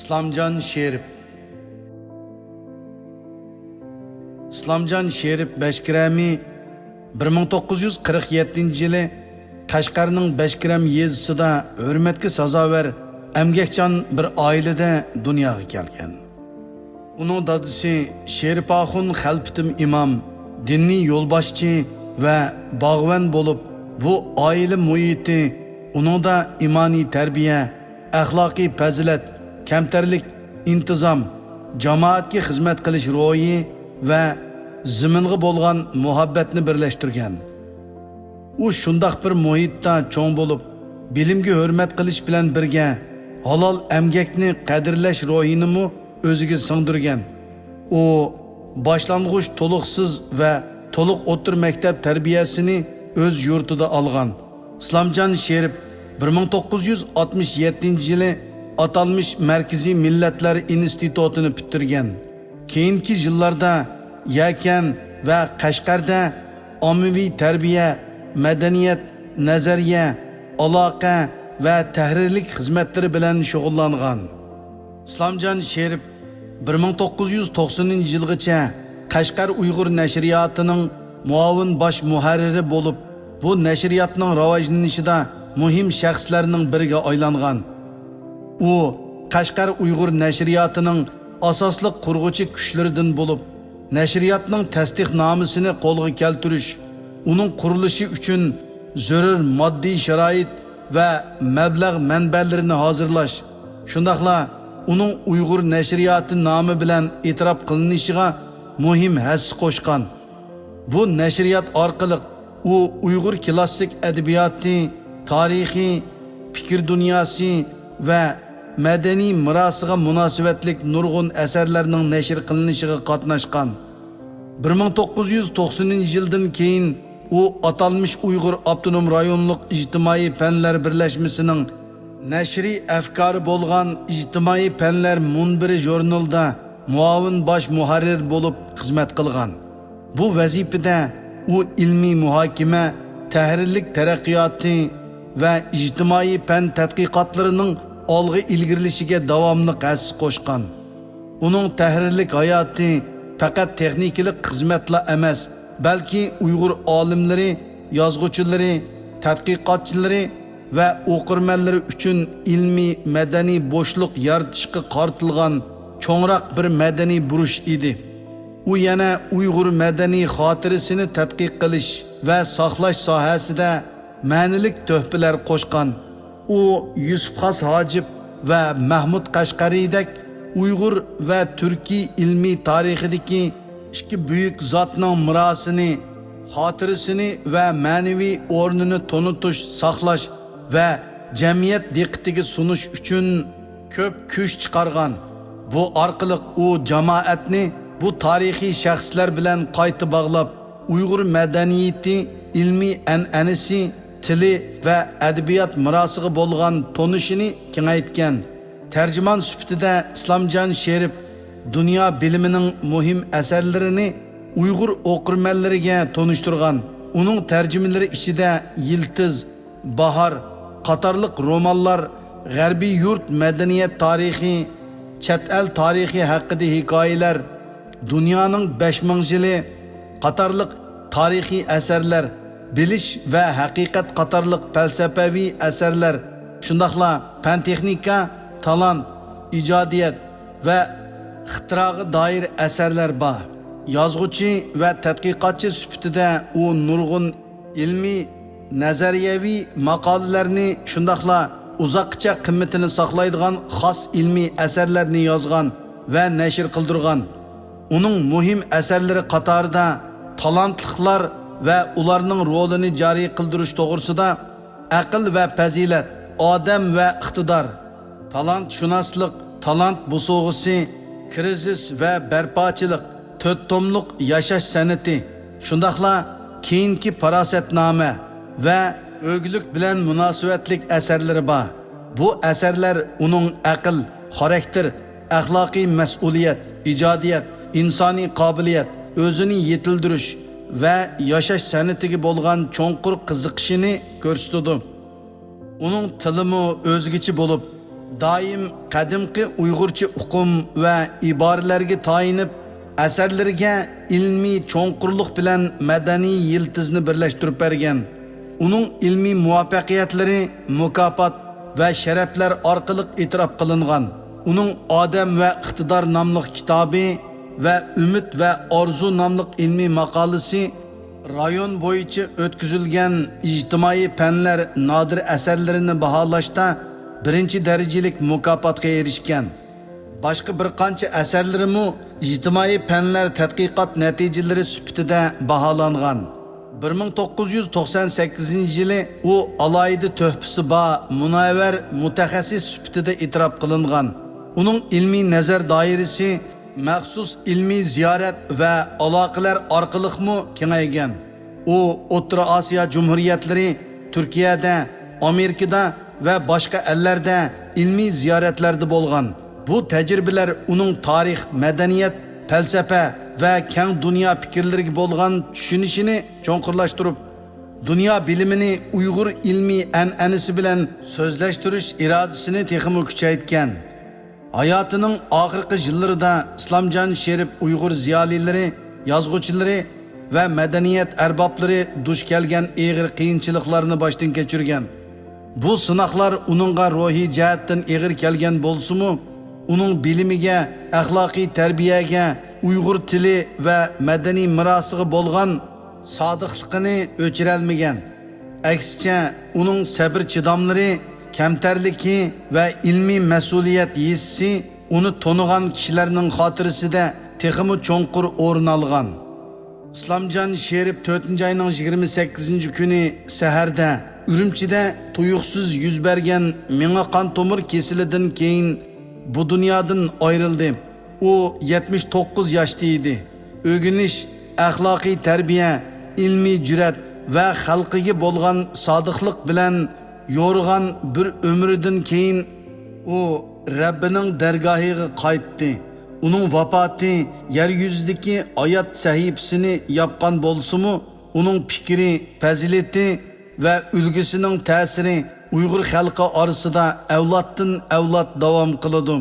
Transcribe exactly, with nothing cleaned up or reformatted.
ئىسلامجان شېرىپ. ئىسلامجان شېرىپ بەشكىرەمى بىر مىڭ توققۇز يۈز قىرىق يەتتىنچى يىلى قەشقەرنىڭ بەشكىرەم يېزىسىدا ھۆرمەتكە سازاۋەر ئەمگەكچان بىر ئائىلىدە دۇنياغا كەلگەن. ئۇنىڭ دادىسى شېرىپ ئاخۇن خەلپىتىم ئىمام، دىنىي يولباشچى ۋە باغۋەن بولۇپ، بۇ ئائىلە مۇھىتى ئۇنىڭدا ئىمانىي تەربىيە، ئەخلاقىي پەزىلەت، كەمتەرلىك، ئىنتىزام، جامائەتكە خىزمەت قىلىش روھى ۋە زېمىنغا بولغان مۇھەببەتنى بىرلەشتۈرگەن. ئۇ شۇنداق بىر مۇھىتتا چوڭ بولۇپ، بىلىمگە ھۆرمەت قىلىش بىلەن بىرگە، ھالال ئەمگەكنى قەدىرلەش روھىنىمۇ ئۆزىگە سىڭدۈرگەن. ئۇ باشلانغۇچ تولۇقسىز ۋە تولۇق ئوتتۇرا مەكتەپ تەربىيەسىنى ئۆز يۇرتىدا ئالغان. ئىسلامجان شېرىپ بىر مىڭ توققۇز يۈز ئاتمىش يەتتىنچى يىلى ئاتالمىش مەركىزىي مىللەتلەر ئىنستىتۇتىنى پۈتتۈرگەن. كېيىنكى يىللاردا يەكەن ۋە قەشقەردە ئاممىۋى تەربىيە، مەدەنىيەت، نەزەرىيە، ئالاقە ۋە تەھرىرلىك خىزمەتلىرى بىلەن شۇغۇللانغان. ئىسلامجان شېرىپ بىر مىڭ توققۇز يۈز توقسىنىنچى يىلغىچە قەشقەر ئۇيغۇر نەشرىياتىنىڭ مۇئاۋىن باش مۇھەررىرى بولۇپ، بۇ نەشرىياتنىڭ راۋاجلىنىشىدا مۇھىم شەخسلەرنىڭ بىرىگە ئايلانغان. ئۇ قەشقەر ئۇيغۇر نەشرىياتىنىڭ ئاساسلىق قۇرغۇچى كۈچلىرىدىن بولۇپ، نەشرىياتنىڭ تەستىقنامىسىنى قولغا كەلتۈرۈش، ئۇنىڭ قۇرۇلۇشى ئۈچۈن زۆرۈر ماددىي شارائىت ۋە مەبلەغ مەنبەلىرىنى ھازىرلاش، شۇنداقلا ئۇنىڭ ئۇيغۇر نەشرىياتى نامى بىلەن ئېتىراپ قىلىنىشىغا مۇھىم ھەسسە قوشقان. بۇ نەشرىيات ئارقىلىق ئۇ ئۇيغۇر كىلاسسىك ئەدەبىياتى، تارىخى، پىكىر دۇنياسى ۋە مەدەنىي مىراسىغا مۇناسىۋەتلىك نۇرغۇن ئەسەرلەرنىڭ نەشر قىلىنىشىغا قاتناشقان. بىر مىڭ توققۇز يۈز توقسىنىنچى يىلدىن كېيىن ئۇ ئاتالمىش ئۇيغۇر ئاپتونوم رايونلۇق ئىجتىمائىي پەنلەر بىرلەشمىسىنىڭ نەشرىي ئەفكارى بولغان ئىجتىمائىي پەنلەر مۇنبىرى ژۇرنىلىدا مۇئاۋىن باش مۇھەررىر بولۇپ خىزمەت قىلغان. بۇ ۋەزىپىدە ئۇ ئىلمىي مۇھاكىمە، تەھرىرلىك تەرەققىياتى ۋە ئىجتىمائىي پەن تەتقىقاتلىرىنىڭ ئالغا ئىلگىرىلىشىگە داۋاملىق ھەسسە قوشقان. ئۇنىڭ تەھرىرلىك ھاياتى پەقەت تېخنىكىلىق خىزمەتلا ئەمەس، بەلكى ئۇيغۇر ئالىملىرى، يازغۇچىلىرى، تەتقىقاتچىلىرى ۋە ئوقۇرمەنلىرى ئۈچۈن ئىلمىي، مەدەنىي بوشلۇق يارىتىشقا قارىتىلغان چوڭراق بىر مەدەنىي بۇرۇچ ئىدى. ئۇ يەنە ئۇيغۇر مەدەنىي خاتىرىسىنى تەتقىق قىلىش ۋە ساقلاش ساھەسىدە مەنىلىك تۆھپىلەر قوشقان. ئۇ يۈسۈپ خاس ھاجىپ ۋە مەھمۇد قەشقەرىدەك ئۇيغۇر ۋە تۈركىي ئىلمىي تارىخىدىكى ئىككى بۈيۈك زاتنىڭ مىراسىنى، خاتىرىسىنى ۋە مەنىۋى ئورنىنى تونۇتۇش، ساقلاش ۋە جەمئىيەت دىققىتىگە سۇنۇش ئۈچۈن كۆپ كۈچ چىقارغان. بۇ ئارقىلىق ئۇ جامائەتنى بۇ تارىخىي شەخسلەر بىلەن قايتا باغلاپ، ئۇيغۇر مەدەنىيىتى، ئىلمىي ئەنئەنىسى، تىلى ۋە ئەدەبىيات مىراسىغا بولغان تونۇشىنى كېڭەيتكەن. تەرجىمان سۈپىتىدە ئىسلامجان شېرىپ دۇنيا بىلىمىنىڭ مۇھىم ئەسەرلىرىنى ئۇيغۇر ئوقۇرمەنلىرىگە تونۇشتۇرغان. ئۇنىڭ تەرجىمىلىرى ئىچىدە يىلتىز، باھار قاتارلىق رومانلار، غەربىي يۇرت مەدەنىيەت تارىخى، چەت ئەل تارىخى ھەققىدە ھېكايىلەر، دۇنيانىڭ بەش مىڭ يىلى قاتارلىق تارىخىي ئەسەرلەر، بىلىش ۋە ھەقىقەت قاتارلىق پەلسەپەۋى ئەسەرلەر، شۇنداقلا پەن-تېخنىكا، تالانت، ئىجادىيەت ۋە ئىختىراغا دائىر ئەسەرلەر بار. يازغۇچى ۋە تەتقىقاتچى سۈپىتىدە ئۇ نۇرغۇن ئىلمىي، نەزەرىيەۋى ماقالىلەرنى، شۇنداقلا ئۇزاققىچە قىممىتىنى ساقلايدىغان خاس ئىلمىي ئەسەرلەرنى يازغان ۋە نەشر قىلدۇرغان. ئۇنىڭ مۇھىم ئەسەرلىرى قاتارىدا تالانتلىقلار ۋە ئۇلارنىڭ رولىنى جارى قىلدۇرۇش توغرىسىدا، ئەقىل ۋە پەزىلەت، ئادەم ۋە ئىقتىدار، تالانتشۇناسلىق، تالانت بوسۇغىسى، كىرىزىس ۋە بەرپاچىلىق، تۆت توملۇق ياشاش سەنئىتى، شۇنداقلا كېيىنكى پاراسەتنامە ۋە ئۆگلۈك بىلەن مۇناسىۋەتلىك ئەسەرلىرى بار. بۇ ئەسەرلەر ئۇنىڭ ئەقىل، خاراكتېر، ئەخلاقىي مەسئۇلىيەت، ئىجادىيەت، ئىنسانىي قابىلىيەت، ئۆزىنى يېتىلدۈرۈش ۋە ياشاش سەنئىتىگە بولغان چوڭقۇر قىزىقىشىنى كۆرسىتىدۇ. ئۇنىڭ تىلىمۇ ئۆزگىچە بولۇپ، دائىم قەدىمكى ئۇيغۇرچە ئۇقۇم ۋە ئىبارىلەرگە تايىنىپ، ئەسەرلىرىگە ئىلمىي چوڭقۇرلۇق بىلەن مەدەنىي يىلتىزنى بىرلەشتۈرۈپ بەرگەن. ئۇنىڭ ئىلمىي مۇۋەپپەقىيەتلىرى مۇكاپات ۋە شەرەپلەر ئارقىلىق ئېتىراپ قىلىنغان. ئۇنىڭ ئادەم ۋە ئىقتىدار ناملىق كىتابى ۋە ئۈمىد ۋە ئارزۇ ناملىق ئىلمىي ماقالىسى رايون بويىچە ئۆتكۈزۈلگەن ئىجتىمائىي پەنلەر نادىر ئەسەرلىرىنى باھالاشتا بىرىنچى دەرىجىلىك مۇكاپاتقا ئېرىشكەن. باشقا بىر قانچە ئەسەرلىرىمۇ ئىجتىمائىي پەنلەر تەتقىقات نەتىجىلىرى سۈپىتىدە باھالانغان. بىر مىڭ توققۇز يۈز توقسان سەككىزىنچى يىلى ئۇ ئالاھىدە تۆھپىسى بار مۇنەۋۋەر مۇتەخەسسىس سۈپىتىدە ئېتىراپ قىلىنغان. ئۇنىڭ ئىلمىي نەزەر دائىرىسى مەخسۇس ئىلمىي زىيارەت ۋە ئالاقىلەر ئارقىلىقمۇ كېڭەيگەن. ئۇ ئوتتۇرا ئاسىيا جۇمھۇرىيەتلىرى، تۈركىيەدە، ئامېرىكىدا ۋە باشقا ئەللەردە ئىلمىي زىيارەتلەردە بولغان. بۇ تەجرىبىلەر ئۇنىڭ تارىخ، مەدەنىيەت، پەلسەپە ۋە كەڭ دۇنيا پىكىرلىرىگە بولغان چۈشىنىشىنى چوڭقۇرلاشتۇرۇپ، دۇنيا بىلىمىنى ئۇيغۇر ئىلمىي ئەنئەنىسى بىلەن سۆزلەشتۈرۈش ئىرادىسىنى تېخىمۇ كۈچەيتكەن. ھاياتىنىڭ ئاخىرقى يىللىرىدا ئىسلامجان شېرىپ ئۇيغۇر زىيالىيلىرى، يازغۇچىلىرى ۋە مەدەنىيەت ئەربابلىرى دۇچ كەلگەن ئېغىر قىيىنچىلىقلارنى باشتىن كەچۈرگەن. بۇ سىناقلار ئۇنىڭغا روھىي جەھەتتىن ئېغىر كەلگەن بولسىمۇ، ئۇنىڭ بىلىمىگە، ئەخلاقىي تەربىيەگە، ئۇيغۇر تىلى ۋە مەدەنىي مىراسىغا بولغان سادىقلىقىنى ئۆچۈرەلمىگەن. ئەكسىچە، ئۇنىڭ سەبرى-چىداملىرى، كەمتەرلىكى ۋە ئىلمىي مەسئۇلىيەت ھېسسى ئۇنى تونۇغان كىشىلەرنىڭ خاتىرىسىدە تېخىمۇ چوڭقۇر ئورۇن ئالغان. ئىسلامجان شېرىپ تۆتىنچى ئاينىڭ يىگىرمە سەككىزىنچى كۈنى سەھەردە ئۈرۈمچىدە تۇيۇقسىز يۈز بەرگەن مېڭە قان تومۇر كېسىلىدىن كېيىن بۇ دۇنيادىن ئايرىلدى. ئۇ يەتمىش توققۇز ياشتا ئىدى. ئۆگىنىش، ئەخلاقىي تەربىيە، ئىلمىي جۈرئەت ۋە خەلقىگە بولغان سادىقلىق بىلەن يورۇغان بىر ئۆمرىدىن كېيىن، ئۇ رەببىنىڭ دەرگاھىغا قايتتى. ئۇنىڭ ۋاپاتى يەر يۈزىدىكى ھايات سەھىپىسىنى ياپقان بولسىمۇ، ئۇنىڭ پىكرى، پەزىلىتى ۋە ئۈلگىسىنىڭ تەسىرى ئۇيغۇر خەلقى ئارىسىدا ئەۋلادتىن ئەۋلاد داۋام قىلىدۇ.